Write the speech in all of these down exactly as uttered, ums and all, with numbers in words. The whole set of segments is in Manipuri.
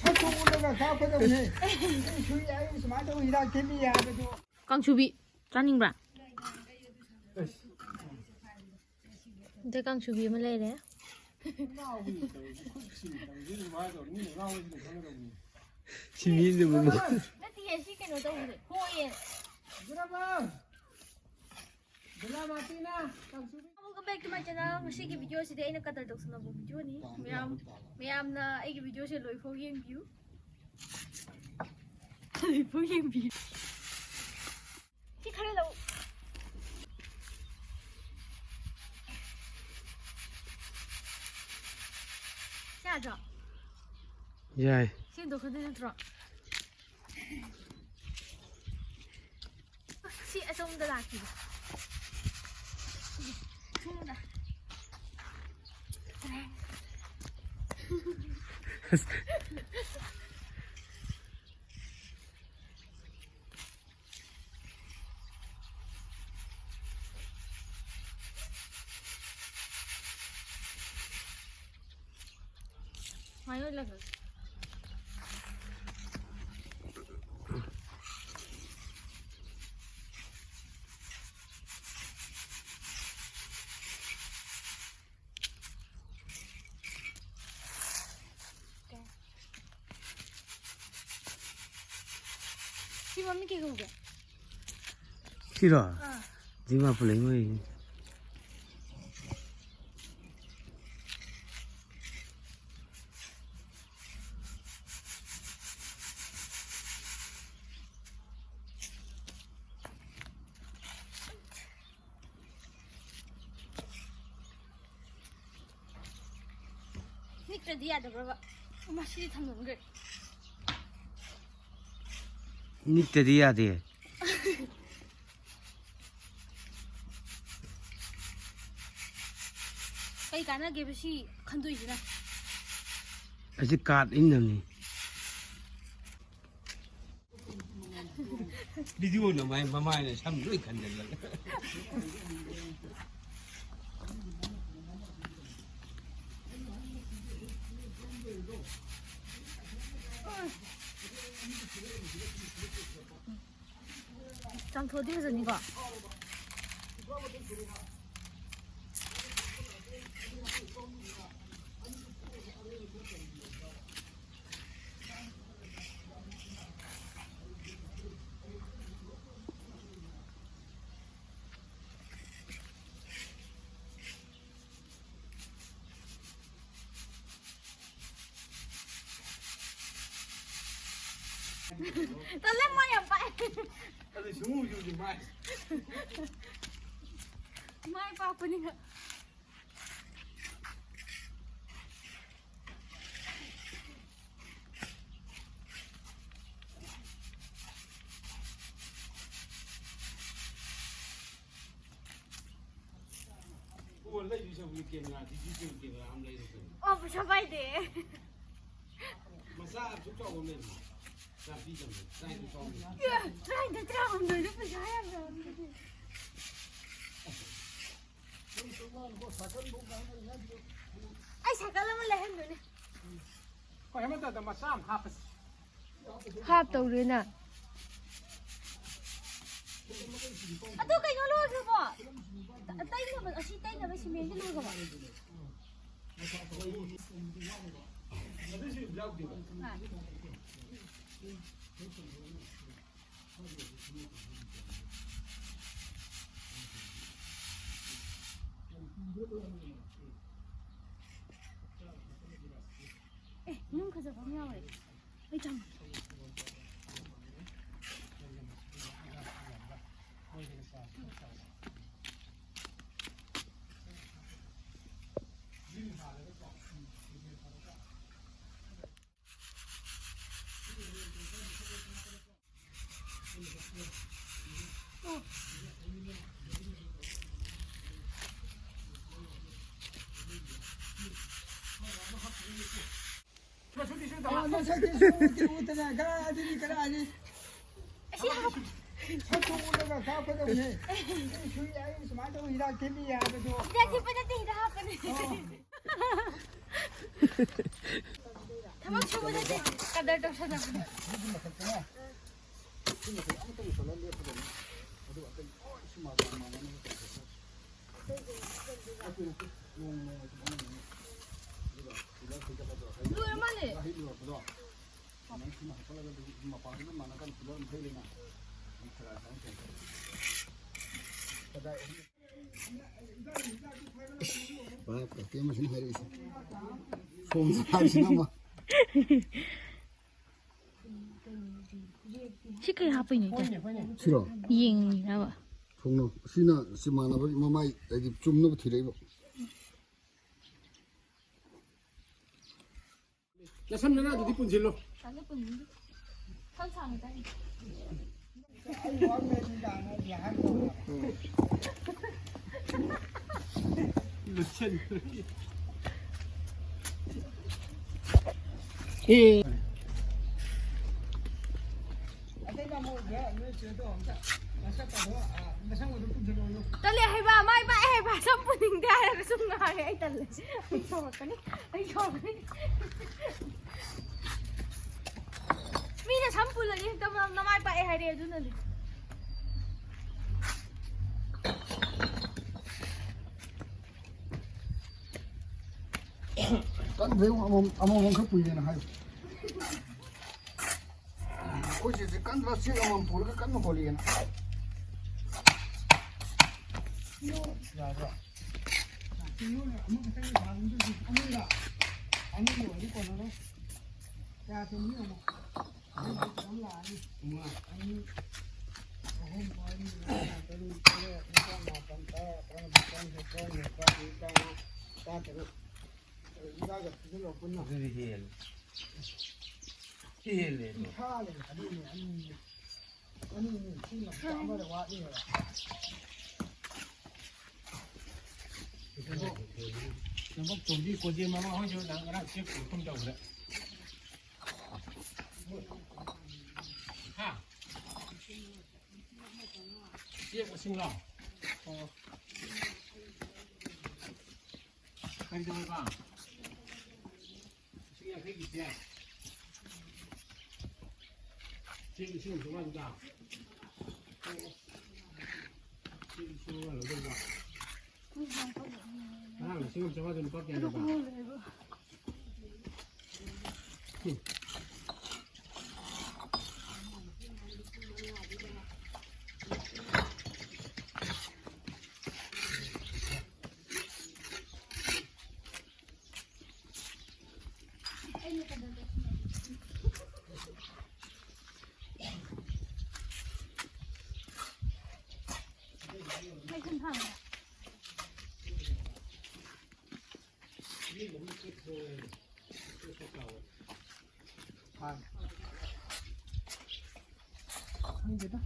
ꯁꯠꯇꯣꯛꯂꯒ ꯀꯥꯞꯀꯗꯕꯅꯤ꯫ ꯑꯩ ꯁꯨꯏ ꯍꯥꯏ, ꯁꯨꯃꯥꯏꯅ ꯇꯧꯕ ꯍꯤꯗꯥꯛ ꯊꯤꯜꯂꯤ ꯍꯥꯏꯕꯗꯨ꯫ ꯀꯥꯡꯁꯨꯕꯤ ꯆꯥꯅꯤꯡꯕ꯭ꯔꯥ? ꯑꯗ ꯀꯥꯡꯁꯨꯕꯤ ꯑꯃ ꯂꯩꯔꯦ꯫ ꯁꯤ ꯃꯤꯁꯤꯅ ꯃꯃꯥ ꯅꯠꯇꯤꯌꯦ, ꯁꯤ ꯀꯩꯅꯣ ꯇꯧꯕꯅꯦ, ꯍꯣꯏꯌꯦ꯫ Welcome back to my channel. ꯉꯁꯤꯒꯤ video ꯁꯤꯗꯤ ꯑꯩꯅ ꯀꯗꯔ ꯇꯧꯁꯟꯅꯕ video ꯅꯤ꯫ ꯃꯌꯥꯝ, ꯃꯌꯥꯝꯅ ꯑꯩꯒꯤ video ꯁꯦ ꯂꯣꯏꯐꯥꯎ ꯌꯦꯡꯕꯤꯌꯨ꯫ ꯂꯣꯏꯐꯥꯎ ꯌꯦꯡꯕꯤꯌꯨ꯫ ꯁꯤ ꯈꯔ ꯂꯧ꯫ ꯁꯤ ꯌꯥꯗ꯭ꯔꯣ? ꯌꯥꯏ꯫ ꯁꯤ ꯍꯦꯟꯗꯣꯛꯈ꯭ꯔꯗꯣꯏ ꯅꯠꯇ꯭ꯔꯣ? ꯁꯤ ꯑꯁꯣꯝꯗ ꯂꯥꯛꯈꯤꯒꯦ꯫ ꯁꯣꯝꯗ꯫ ꯃꯥꯏ ꯑꯣꯏꯂꯒ꯫ ꯁꯤ ꯃꯃꯤꯡ ꯀꯩ ꯀꯧꯒꯦ? ꯁꯤꯔꯣ? ꯑꯥ꯫ ꯗꯤꯃꯥꯄꯨꯔ ꯂꯩꯉꯣꯏ꯫ ꯅꯤꯛꯇ꯭ꯔꯗꯤ ꯌꯥꯗꯕ꯭ꯔꯕ? ꯃꯁꯤꯗꯤ ꯊꯝꯖꯤꯟꯈ꯭ꯔꯦ꯫ ꯅꯤꯛꯇꯗꯤ ꯌꯥꯗꯦ꯫ ꯀꯩ ꯀꯥꯟꯅꯒꯦꯕ ꯁꯤ ꯈꯟꯗꯣꯛꯏꯁꯤꯅ? ꯑꯁꯤ ꯀꯥꯠ ꯏꯟꯅꯕꯅꯤ꯫ ꯚꯤꯗꯤꯑꯣ ꯅꯃꯥꯏ ꯃꯃꯥꯏꯅ ꯁꯝ ꯂꯣꯏ ꯈꯟꯖꯜꯂꯒ꯫ ꯂꯪꯊꯣꯛꯑꯗꯤ ꯐꯖꯅꯤꯀꯣ꯫ ꯇꯜꯂꯦ, ꯃꯥ ꯌꯥꯝ ꯄꯥꯛꯑꯦ꯫ ꯑꯗꯨ ꯁꯨꯝ ꯎꯏ ꯎꯏ ꯃꯥꯏ꯫ ꯃꯥꯏ ꯄꯥꯛꯄꯅꯤꯅ꯫ ꯑꯣ, ꯂꯩꯗꯣꯏ ꯁꯔꯨꯛꯄꯨꯗꯤ camera, digital camera ꯑꯃ ꯂꯩꯔꯣ ꯀꯩꯅꯣ꯫ ꯑꯣ, ꯄꯩꯁꯥ ꯄꯥꯏꯗꯦ꯫ ꯃꯆꯥ ꯑꯁꯨꯛ ꯆꯥꯎꯕ ꯑꯃ ꯂꯩꯕꯅꯦ꯫ ꯆꯥ ꯄꯤꯗꯕꯅꯦ꯫ ꯇꯔꯥꯅꯤꯊꯣꯏ ꯆꯥꯎꯕꯅꯦ꯫ ꯑꯦ, ꯇꯔꯥꯅꯤꯊꯣꯏ, ꯇꯔꯥꯍꯨꯝꯗꯣꯏꯗꯣ ꯄꯩꯁꯥ ꯌꯥꯝ ꯌꯥꯝꯗꯦ꯫ ꯑꯩ ꯁꯥꯏꯀꯜ ꯑꯃ ꯂꯩꯍꯟꯗꯣꯏꯅꯦ꯫ ꯍꯣꯏ, ꯍꯦꯃꯟꯇꯗ ꯃꯆꯥ ꯑꯃ ꯍꯥꯞꯄꯁꯤ꯫ ꯍꯥꯞꯇꯧꯔꯦꯅ꯫ ꯑꯗꯣ ꯀꯩꯅꯣ ꯂꯣꯏꯈ꯭ꯔꯕꯣ? ꯇꯩꯅꯕ, ꯑꯁꯤ ꯇꯩꯅꯕ ꯁꯤꯃꯦꯟꯗꯤ ꯂꯣꯏꯈ꯭ꯔꯕꯣ? ꯑꯗꯨꯁꯨ ꯌꯥꯎꯗꯦꯕ꯫ ꯑꯥ꯫ ꯑꯦ, ꯌꯨꯝ ꯐꯖꯕ ꯑꯃ ꯌꯥꯎꯔꯦ꯫ ꯑꯩ ꯆꯪꯉꯦ꯫ ꯑꯥ, ꯅꯁꯛꯇꯨꯁꯨ ꯎꯠꯇꯤ ꯎꯠꯇꯅ ꯀꯗꯥꯏꯗꯒꯤ ꯀꯗꯥꯏꯗꯒꯤ ꯑꯁꯤ ꯍꯥꯞ- ꯁꯛꯇꯨ ꯎꯠꯂꯒ ꯀꯥꯞꯀꯗꯧꯅꯦ꯫ ꯑꯩ ꯁꯨꯏ, ꯑꯩ ꯁꯨꯃꯥꯏꯅ ꯇꯧ, ꯍꯤꯗꯥꯛ ꯊꯤꯜꯂꯤ ꯍꯥꯏꯕꯗꯣ꯫ ꯍꯤꯗꯥꯛ ꯊꯤꯠꯄ ꯅꯠꯇꯦ, ꯍꯤꯗꯥꯛ ꯍꯥꯞꯄꯅꯦ꯫ ꯑꯣ꯫ ꯊꯕꯛ ꯁꯨꯕ ꯅꯠꯇꯦ, ꯀꯗꯔ ꯇꯧꯁꯟꯅꯕꯅꯦ꯫ ꯑꯗꯨꯒꯤ ꯃꯊꯛꯇꯅꯦ, ꯁꯤ ꯃꯊꯛ ꯑꯃꯇꯪ ꯃꯨꯁꯜꯂ ꯂꯦꯞꯄꯗꯅꯦ꯫ ꯑꯗꯨꯒ ꯑꯇꯩ ꯂꯣꯏ ꯁꯤ ꯃꯥꯟꯅ ꯃꯥꯟꯅꯅꯕ ꯇꯧꯊꯣꯛꯈ꯭ꯔꯣ꯫ ꯅꯠꯇꯦ, ꯅꯠꯇꯦ, ꯅꯣꯡ, ꯅꯣꯡꯃ ꯆꯨꯕ ꯅꯨꯃꯤꯠ꯫ ꯑꯗꯨꯒ ꯄꯤꯂꯔ ꯈꯣꯏꯒꯠꯂꯒ ꯂꯣꯏꯔ ꯃꯥꯜꯂꯦ꯫ ꯃꯍꯩ ꯂꯣꯏꯔꯛꯄꯗꯣ꯫ ꯁꯨꯃꯥꯏꯅ ꯁꯤꯃ ꯍꯥꯞꯀꯠꯂꯒ ꯑꯗꯨꯝ ꯃꯄꯥꯗꯨꯅ ꯃꯥꯟꯅꯀꯥꯟꯗ ꯄꯤꯂꯔ ꯃꯍꯩ ꯂꯩꯅ ꯑꯗꯨꯝ ꯈꯔ ꯈꯔ ꯇꯧꯊꯣꯛꯈ꯭ꯔꯣ꯫ ꯀꯗꯥꯏ ꯑꯍꯨꯝ ꯚꯥꯏ, ꯄꯥꯔꯇꯤ ꯑꯃꯁꯤꯅ ꯍꯥꯏꯔꯛꯏꯁꯦ꯫ ꯁꯣꯝꯁꯦ ꯍꯥꯏꯔꯤꯁꯤꯅ ꯑꯃ꯫ ꯁꯤ ꯀꯩ ꯍꯥꯞꯄꯩꯅꯣ ꯏꯇꯥ? ꯁꯤꯔꯣ? ꯌꯦꯡꯉꯤꯔꯕ? ꯊꯣꯡꯅꯕ꯫ ꯁꯤꯅ ꯁꯤ ꯃꯥꯟꯅꯕꯒꯤ ꯃꯃꯥꯏ, ꯍꯥꯏꯗꯤ ꯆꯨꯝꯅꯕ ꯊꯤꯔꯛꯏꯕ꯫ ꯅꯁꯝ ꯅꯅꯥꯗꯨꯗꯤ ꯄꯨꯟꯁꯤꯜꯂꯣ꯫ ꯇꯜꯂꯦ, ꯄꯨꯟꯁꯤꯟꯗꯦ꯫ ꯈꯔ ꯁꯥꯡꯅ ꯇꯥꯏ꯫ ꯑꯦ꯫ ꯇꯜꯂꯦ ꯍꯥꯏꯕ, ꯃꯥꯏ ꯄꯥꯛꯑꯦ ꯍꯥꯏꯕ, ꯁꯝ ꯄꯨꯅꯤꯡꯗꯦ ꯍꯥꯏꯔꯒ ꯁꯨꯝ ꯉꯥꯡꯉꯦ꯫ ꯑꯩ ꯇꯜꯂꯦ꯫ ꯑꯩ ꯁꯥꯎꯔꯛꯀꯅꯤ꯫ ꯑꯩ ꯁꯥꯎꯔꯛꯀꯅꯤ꯫ ꯃꯤꯅ ꯁꯝ ꯄꯨꯜꯂꯗꯤ ꯍꯦꯛꯇ ꯃ-, ꯅꯃꯥꯏ ꯄꯥꯛꯑꯦ ꯍꯥꯏꯔꯛꯑꯦ, ꯑꯗꯨꯅꯅꯦ꯫ ꯀꯟꯕꯩ ꯑꯃꯃꯝ, ꯑꯃꯃꯝ ꯈꯛ ꯄꯨꯏꯌꯦꯅ ꯍꯥꯏꯌꯨ꯫ ꯑꯩꯈꯣꯏ ꯆꯦꯁꯦ ꯀꯟꯅ ꯆꯦꯛ ꯑꯃꯃꯝ ꯄꯨꯔꯒ ꯀꯟꯅ ꯍꯣꯜꯂꯤꯑꯅ꯫ ꯌꯥꯕ꯭ꯔꯣ? ꯑꯃꯈꯛꯇꯪ ꯊꯥꯡꯗꯣꯏꯁꯤ ꯑꯅꯤꯔ? ꯑꯅꯤꯒꯤ ꯑꯣꯏꯔꯗꯤ ꯀꯣꯟꯅꯔꯣꯏ꯫ ꯀꯌꯥ ꯊꯣꯡꯅꯤ ꯌꯦꯡꯉꯣ꯫ ꯑꯃ ꯂꯥꯛꯑꯅꯤ꯫ ꯑꯃ꯫ ꯑꯅꯤ꯫ ꯑꯍꯨꯝ, ꯃꯔꯤ, ꯃꯉꯥ, ꯇꯔꯨꯛ, ꯇꯔꯦꯠ, ꯅꯤꯄꯥꯜ, ꯃꯥꯄꯜ, ꯇꯔꯥ, ꯇꯔꯥꯃꯥꯊꯣꯏ, ꯇꯔꯥꯅꯤꯊꯣꯏ, ꯇꯔꯥꯍꯨꯝꯗꯣꯏ, ꯇꯔꯥꯃꯔꯤ, ꯇꯔꯥꯃꯉꯥ, ꯇꯔꯥꯇꯔꯨꯛ꯫ ꯏꯟꯖꯥꯡꯒ ꯄꯨꯟꯁꯤꯜꯂꯣ ꯄꯨꯟꯅ꯫ ꯑꯗꯨꯗꯤ ꯍꯦꯜꯂꯦ꯫ ꯁꯤ ꯍꯦꯜꯂꯦ ꯑꯗꯣ꯫ ꯀꯨꯟꯊ꯭ꯔꯥ ꯂꯩꯔꯦ꯫ ꯑꯅꯤꯅꯦ, ꯑꯅꯤꯅꯦ꯫ ꯑꯅꯤꯅꯦ꯫ ꯁꯤ ꯉꯥꯛꯇ ꯑꯃꯗ ꯋꯥꯠꯂꯤꯑꯕ꯫ ꯅꯕꯣꯛ ꯇꯣꯝꯕꯤ ꯀꯣꯖꯦ ꯃꯃꯥ ꯍꯣꯏꯁꯨ ꯅꯪ ꯉꯔꯥꯡ ꯆꯦꯛ ꯄꯨꯔꯛꯀꯨꯝ ꯇꯧꯈ꯭ꯔꯦ꯫ ꯍꯥ? ꯆꯦꯛ ꯃꯁꯤꯡꯂꯣ? ꯑꯣ꯫ ꯀꯔꯤ ꯇꯧꯋꯦꯕ? ꯂꯤꯁꯤꯡ ꯌꯥꯡꯈꯩꯒꯤ ꯆꯦꯛ꯫ ꯆꯦꯛ ꯂꯤꯁꯤꯡ ꯑꯃ ꯆꯥꯝꯃꯉꯥꯗꯨꯗ꯫ ꯑꯣ꯫ ꯉꯔꯥꯡ ꯂꯤꯁꯤꯡ ꯑꯃ ꯆꯥꯝꯃꯉꯥꯗꯣ ꯂꯨꯄꯥ ꯀꯌꯥꯅꯦꯕ? ꯈꯪꯗꯦꯗ꯫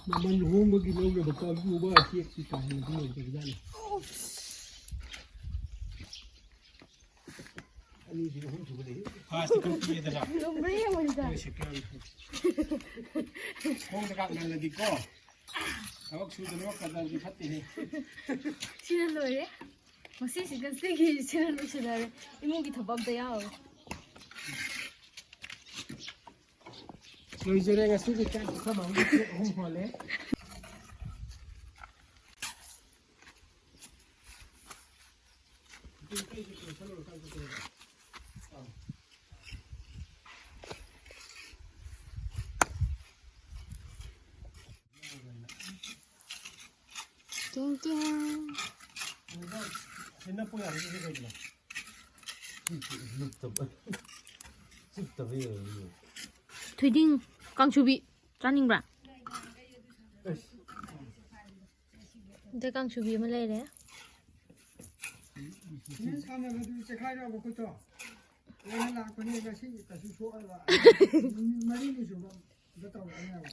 ꯃꯃꯜ ꯍꯣꯡꯕꯒꯤ ꯂꯧꯅꯕ ꯀꯥꯡꯕꯨ ꯑꯃ ꯆꯦꯛꯁꯤ ꯀꯥ ꯍꯦꯟꯅꯗꯤ ꯌꯧꯗꯕꯖꯥꯠꯅꯤ꯫ ꯑꯅꯤꯁꯨ ꯑꯍꯨꯝ ꯁꯨꯕꯗꯤ꯫ ꯐꯥꯁꯇꯤ ꯀꯣꯛꯄꯤꯌꯦꯗꯅ꯫ ꯂꯨꯝꯕ꯭ꯔꯥ ꯌꯦꯡꯉꯨꯁꯤꯗ꯫ ꯃꯣꯏ ꯁꯦꯀ꯭ꯌꯨꯔꯤꯇꯤ꯫ ꯈꯣꯡꯗ ꯀꯥꯞꯅꯔꯗꯤꯀꯣ꯫ ꯊꯕꯛ ꯁꯨꯗꯅꯕ ꯀꯗꯔꯗꯤ ꯐꯠꯇꯦꯍꯦ꯫ ꯁꯤꯅ ꯂꯣꯏꯔꯦ꯫ ꯉꯁꯤꯁꯤ, ꯉꯁꯤꯒꯤ ꯁꯤꯅ ꯂꯣꯏꯁꯤꯟꯅꯔꯦ꯫ ꯏꯃꯨꯡꯒꯤ ꯊꯕꯛ ꯑꯝꯇ ꯌꯥꯎꯔꯦ꯫ ꯂꯣꯏꯖꯔꯦ ꯉꯁꯤꯒꯤ ꯆꯥꯛ ꯄꯨꯈꯝ ꯑꯃꯒꯤ ꯄ꯭ꯂꯦꯠ ꯑꯍꯨꯝ ꯍꯣꯜꯂꯦ꯫ ꯇꯤꯡ ꯇꯤꯡ꯫ ꯊꯣꯏꯗꯤꯡ ꯀꯥꯡꯁꯨꯕꯤ ꯆꯥꯅꯤꯡꯕ꯭ꯔꯥ? ꯑꯗ ꯀꯥꯡꯁꯨꯕꯤ ꯑꯃ ꯂꯩꯔꯦ꯫ ꯁꯤꯃꯦꯟ ꯁꯥꯟꯅꯕꯗꯨ ꯆꯦꯈꯥꯏꯔꯛꯑꯕ ꯈꯨꯠꯇꯣ? ꯂꯣꯏꯅ ꯂꯥꯛꯄꯅꯦ, ꯉꯁꯤ ꯀꯩꯁꯨ ꯁꯣꯛꯑꯣꯏꯕ꯫ ꯅꯨꯃꯤꯠ ꯃꯔꯤꯅꯤ ꯁꯨꯕ ꯑꯝꯇ ꯇꯧꯔꯛꯑꯅꯦꯕ꯫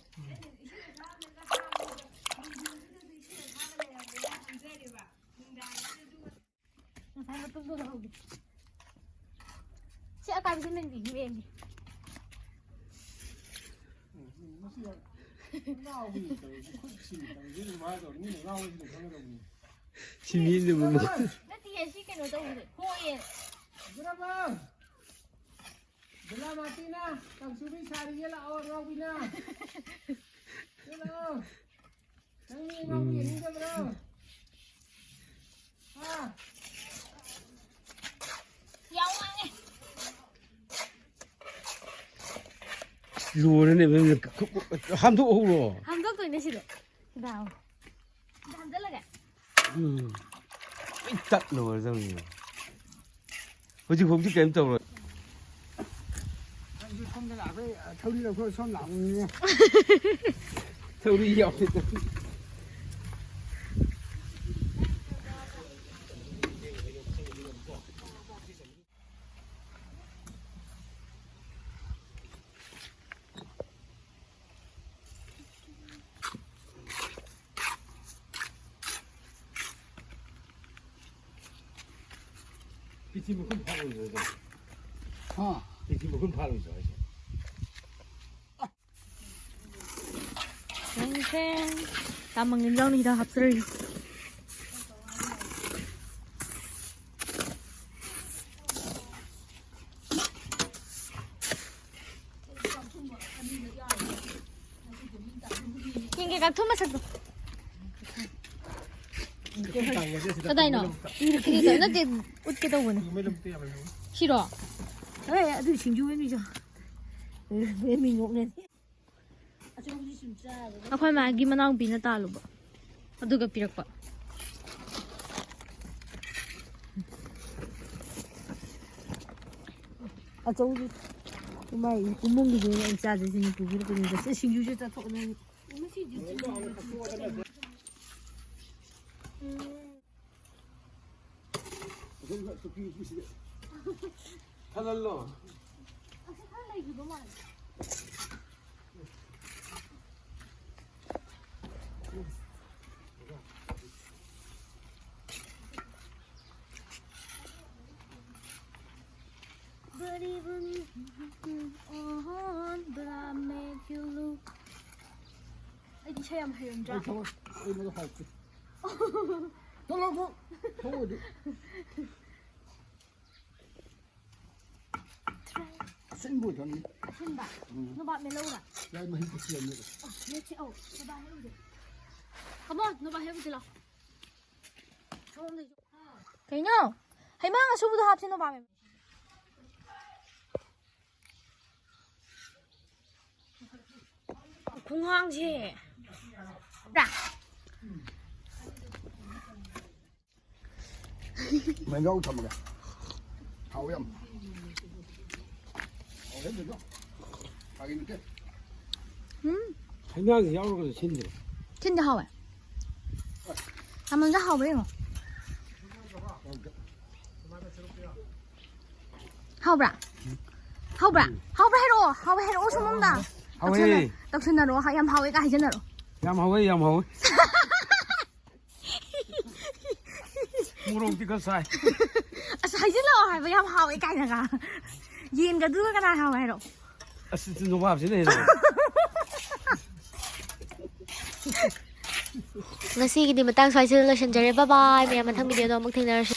ꯉꯁꯥꯏ ꯃꯇꯨꯝꯗꯣ ꯂꯧꯍꯧꯒꯦ꯫ ꯁꯤ ꯑꯀꯥꯕꯤꯁꯦ ꯃꯦꯟꯕꯤꯒꯦ, ꯃꯦꯟꯒꯦ꯫ ꯎꯝ, ꯃꯁꯤ ꯌꯥꯝ ꯉꯥꯎꯕꯤ ꯇꯧꯔꯤꯁꯦ, ꯈꯨꯠ ꯁꯤꯡ ꯇꯧꯔꯤꯁꯦ, ꯑꯗꯨꯃꯥꯏꯅ ꯇꯧꯔ ꯃꯤꯅ ꯉꯥꯎꯕꯁꯤꯅ ꯈꯪꯒꯗꯕꯅꯤ꯫ ꯁꯤ ꯃꯤꯗꯨꯕꯨ ꯃ- ꯅꯠꯇꯤꯌꯦ, ꯁꯤ ꯀꯩꯅꯣ ꯇꯧꯕꯁꯦ, ꯍꯣꯏꯌꯦ꯫ ꯖꯔꯕꯥ! ꯕꯦꯂꯥꯃꯥꯇꯤꯅ ꯀꯥꯡꯁꯨꯕꯤ ꯁꯥꯔꯤꯌꯦ, ꯂꯥꯛꯑꯣ, ꯑꯉꯥꯎꯕꯤꯅ꯫ ꯂꯥꯛꯑꯣ꯫ ꯅꯪ ꯃꯤ ꯑꯉꯥꯎꯕꯤ ꯎꯝ꯫ ꯌꯦꯡꯅꯤꯡꯗꯕ꯭ꯔꯣ? ꯍꯥ? ꯌꯥꯝ ꯋꯥꯡꯉꯦ꯫ ꯂꯣꯏꯔꯦꯅꯦ, ꯏꯕꯦꯝꯃ, ꯍꯥꯝꯗꯣꯛꯍꯧꯔꯣ꯫ ꯍꯥꯝꯗꯣꯛꯇꯣꯏꯅꯦ ꯁꯤꯗ꯫ ꯁꯤꯗ ꯍꯥꯝ-, ꯁꯤꯗ ꯍꯥꯝꯖꯜꯂꯒꯦ꯫ ꯎꯝ꯫ ꯂꯣꯏ ꯇꯠ ꯂꯣꯏꯔꯗꯧꯅꯤ꯫ ꯍꯧꯖꯤꯛ ꯐꯥꯎꯗꯤ ꯀꯩꯝ ꯇꯧꯔꯣꯏ꯫ ꯑꯩꯁꯨ ꯁꯣꯝꯗ ꯂꯥꯛꯄꯩ, ꯊꯧꯔꯤ ꯂꯧꯊꯣꯛꯑ ꯁꯣꯝ ꯂꯥꯛꯄꯅꯤꯅꯦ꯫ ꯊꯧꯔꯤ ꯌꯥꯎꯗꯦ꯫ ꯄꯤꯊꯤ ꯃꯈꯨꯟ ꯐꯥꯔꯣꯏꯗ꯭ꯔꯣ? ꯍꯥ? ꯄꯤꯊꯤ ꯃꯈꯨꯟ ꯐꯥꯔꯣꯏꯗ꯭ꯔꯣ ꯍꯥꯏꯁꯦ? ꯈ꯭ꯔꯦꯡ ꯈ꯭ꯔꯦꯡ꯫ ꯇꯥꯃꯪ ꯏꯟꯖꯥꯡꯅ ꯍꯤꯗꯥꯛ ꯍꯥꯞꯆꯔꯤ꯫ ꯌꯦꯡꯒꯦ, ꯀꯛꯊꯨꯝ ꯃꯁꯛꯇꯣ꯫ ꯀꯗꯥꯏꯅꯣ? ꯏꯔꯛꯀꯦ ꯇꯧ-, ꯅꯠꯇꯦ, ꯎꯠꯀꯦ ꯇꯧꯕꯅꯦ꯫ ꯁꯤꯔꯣ? ꯑꯦ, ꯑꯗꯨ ꯁꯤꯡꯖꯨ ꯑꯣꯏꯅ ꯆꯥ-, ꯃꯤ ꯅꯣꯛꯅꯅꯤ꯫ ꯑꯩꯈꯣꯏ ꯃꯥꯒꯤ ꯃꯅꯥꯎꯄꯤꯅ ꯇꯥꯜꯂꯨꯕ, ꯑꯗꯨꯒ ꯄꯤꯔꯛꯄ꯫ ꯑꯆꯧꯕ ꯏꯃꯥꯏ ꯏꯃꯨꯡꯒꯤꯗꯨꯅꯦ ꯑꯩ ꯆꯥꯗꯣꯏꯁꯦ, ꯅꯨꯄꯤꯒꯤꯗ ꯀꯩꯅꯣꯗ꯫ ꯁꯦ, ꯁꯤꯡꯖꯨꯁꯦ ꯆꯥꯊꯣꯛꯑꯣ ꯅꯪ꯫ ꯊꯜꯍꯜꯂꯣ꯫ But even on, but I make you look. ꯑꯩꯗꯤ ꯏꯁꯩ ꯌꯥꯝ ꯍꯩꯔꯝꯗ꯭ꯔꯥ? ꯑꯩ ꯊꯕꯛ ꯑꯩ ꯃꯗꯨ ꯍꯥꯎꯇꯦ꯫ ꯆꯠꯂꯣ, ꯆꯠꯂꯣ꯫ ꯊꯣꯛꯑꯣ ꯑꯗꯨ꯫ ꯁꯤꯟꯕ ꯑꯣꯏꯗꯕꯅꯤ꯫ ꯑꯁꯤꯟꯕ? ꯎꯝ꯫ ꯅꯣꯕꯥꯞ ꯃꯦꯠꯂꯛꯎꯔꯥ? ꯌꯥꯏ, ꯃꯍꯤ ꯄꯤꯁꯤꯜꯂꯝꯃꯦ꯫ ꯑꯣ, ꯃꯦꯠꯁꯤ, ꯑꯧ, ꯅꯣꯕꯥꯞ ꯍꯦꯛꯎꯁꯦ꯫ ꯀꯃꯣꯟ, ꯅꯣꯕꯥꯞ ꯍꯦꯛꯎꯁꯤ ꯂꯥꯎ꯫ ꯁꯣꯝꯗꯁꯨ꯫ ꯀꯩꯅꯣ? ꯍꯩꯃꯥꯡ ꯑꯁꯨꯕꯗꯣ ꯍꯥꯞꯁꯤ ꯅꯣꯕꯥꯞ ꯃꯦꯠ-, ꯈꯣꯡꯍꯥꯡꯁꯦ꯫ ꯄꯨꯔꯥ꯫ ꯃꯩꯖꯥꯎ ꯊꯝꯃꯒꯦ꯫ ꯍꯥꯎꯋꯦ ꯌꯥꯝ꯫ ꯍꯥꯎꯋꯦ ꯃꯩꯖꯥꯎ꯫ ꯐꯥꯒꯤ ꯅꯠꯇꯦ꯫ ꯎꯝ꯫ ꯍꯩꯉꯥꯡꯁꯦ ꯌꯥꯎꯔꯒꯁꯨ ꯁꯤꯟꯗ꯭ꯔꯦ꯫ ꯁꯤꯟꯗꯤ ꯍꯥꯎꯋꯦ꯫ ꯀꯃꯟꯁꯦ ꯍꯥꯎꯕ꯭ꯔꯥ ꯌꯦꯡꯉꯣ꯫ ꯍꯥꯎꯕ꯭ꯔꯥ? ꯍꯥꯎꯕ꯭ꯔꯥ? ꯍꯥꯎꯕ꯭ꯔꯥ ꯍꯥꯏꯔꯛꯑꯣ꯫ ꯍꯥꯎꯕ꯭ꯔꯥ ꯍꯥꯏꯔꯛꯑꯣ ꯁꯣꯝꯂꯣꯝꯗ꯫ ꯍꯥꯎꯋꯦ꯫ ꯇꯧꯁꯟꯅ-, ꯇꯧꯁꯟꯅꯔꯣ꯫ ꯍꯥ-, ꯌꯥꯝ ꯍꯥꯎꯋꯦꯒ ꯍꯥꯏꯖꯟꯅꯔꯣ꯫ ꯌꯥꯝ ꯍꯥꯎꯋꯦ, ꯌꯥꯝ ꯍꯥꯎꯋꯦ꯫ ꯃꯣꯔꯣꯛꯇꯤ ꯈꯔ ꯁꯥꯏ꯫ ꯑꯁ, ꯍꯥꯏꯖꯤꯜꯂꯛꯑꯣ ꯍꯥꯏꯕ, ꯌꯥꯝ ꯍꯥꯎꯋꯦ ꯀꯥꯏꯅꯒ꯫ ꯌꯦꯟꯒꯗꯨꯒ ꯀꯅꯥ ꯍꯥꯎꯋꯦ ꯍꯥꯏꯔꯣ? ꯑꯁ, ꯅꯣꯕꯥꯞꯁꯤꯅ ꯍꯦꯟꯅ ꯍꯥꯎꯋꯦ꯫ ꯉꯁꯤꯒꯤꯗꯤ ꯃꯇꯥꯡ ꯁ꯭ꯋꯥꯏꯁꯤꯗ ꯂꯣꯏꯁꯤꯟꯖꯔꯦ꯫ ꯕꯥꯏ ꯕꯥꯏ꯫ ꯃꯌꯥꯝ ꯃꯊꯪ ꯚꯤꯗꯤꯑꯣꯗ ꯑꯃꯨꯛ ꯊꯦꯡꯅꯔꯁꯤ꯫